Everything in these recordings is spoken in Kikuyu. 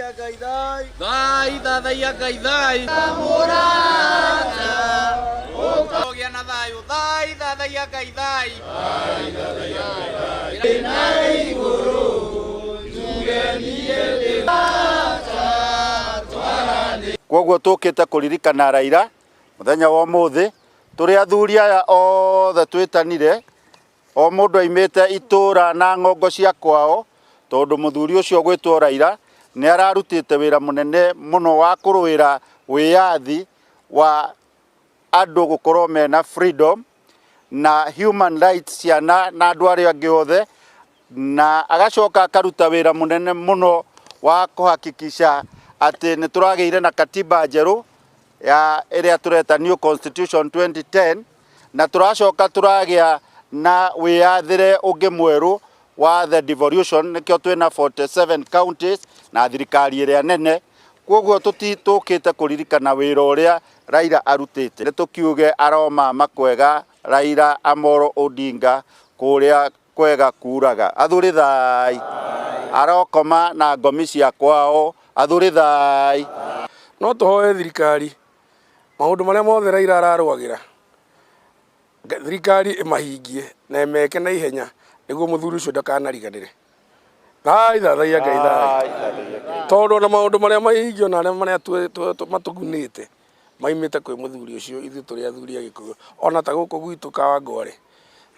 Thathaiya Ngai thai. Thai thathaiya Ngai thai. Mũrata. Ũgĩa na thayũ thai thathaiya Ngai thai. Na igũrũ njuge niĩ ndĩ Koguo tũkĩte kũririkana Raila mũthenya wa ũmũthĩ tũrĩ athuri aya othe twĩtanire o mũndũ aimĩte itũra na ng'ongo cia kwao tondũ mũthuri ũcio ũgwĩtwo Raila nĩ ararutĩte wĩra mũnene mũno wa kũrũĩra wĩyathi wa andũ gũkorwo mena freedom na human rights ciana na andũ arĩa angĩ othe na agacoka akaruta wĩra mũnene mũno wa kũhakikisha atĩ nĩ tũragĩire na katiba njerũ ya ĩrĩa tũreta new constitution 2010 na tũracoka tũragĩa na wĩyathĩre ũngĩ mwerũ wa the devolution nĩkĩo twĩna 47 counties na thirikari ĩrĩa nene. Koguo tũkĩte kũririkana wĩra ũrĩa Raila arutĩte. Nĩ tũkiuge aromama kwega Raila Amolo Odinga kũrĩa kwega kuraga. Athuri thai. Arokoma na ngomi cia kwao. Athuri thai. No tũhoe thirikari maũndũ marĩa mothe Raila ararũagĩra thirikari ĩmahingie na ĩmeke na ihenya nĩguo mũthuri ũcio ndakanariganĩre. Thai thathaiya Ngai thai. Tondũ ona maũndũ marĩa mahingio na arĩa marĩa matũgunĩte maimĩte kwĩ mũthuri ũcio ithuĩ tũrĩ athuri a Gĩkũyũ. Ona ta gũkũ gwitũ Kawangware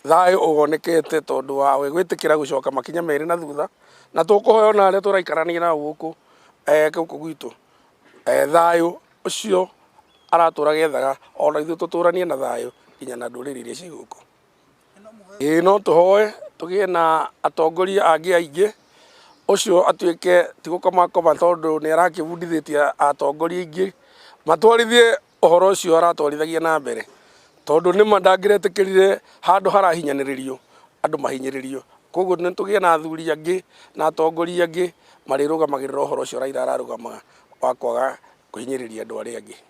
thayũ ũwonekete tondũ wa we gwĩtĩkĩra gũcoka makinya merĩ na thutha na tũkũhoya ona arĩa tũraikarania nao gũkũ gũkũ gwitũ thayũ ũcio aratũra gethaga ona ithuĩ tũtũranie na thayũ nginya na ndũrĩrĩ iria ciĩ gũkũ. Ĩĩ no tũhoe tũgĩe na atongoria angĩ aingĩ ũcio atuĩke ti gũkoma koma tondũ nĩ arakĩbundithĩtie atongoria aingĩ matwarithie ũhoro ũcio aratwarithagia na mbere tondũ nĩma ndangĩretĩkĩrire handũ harahinyanĩrĩrio andũ mahinyĩrĩrio. Koguo nĩ tũgĩe na athuri angĩ na atongoria angĩ marĩrũgamagĩrĩra ũhoro ũcio Raila ararũgamaga wa kwaga kũhinyĩrĩria andũ arĩa angĩ.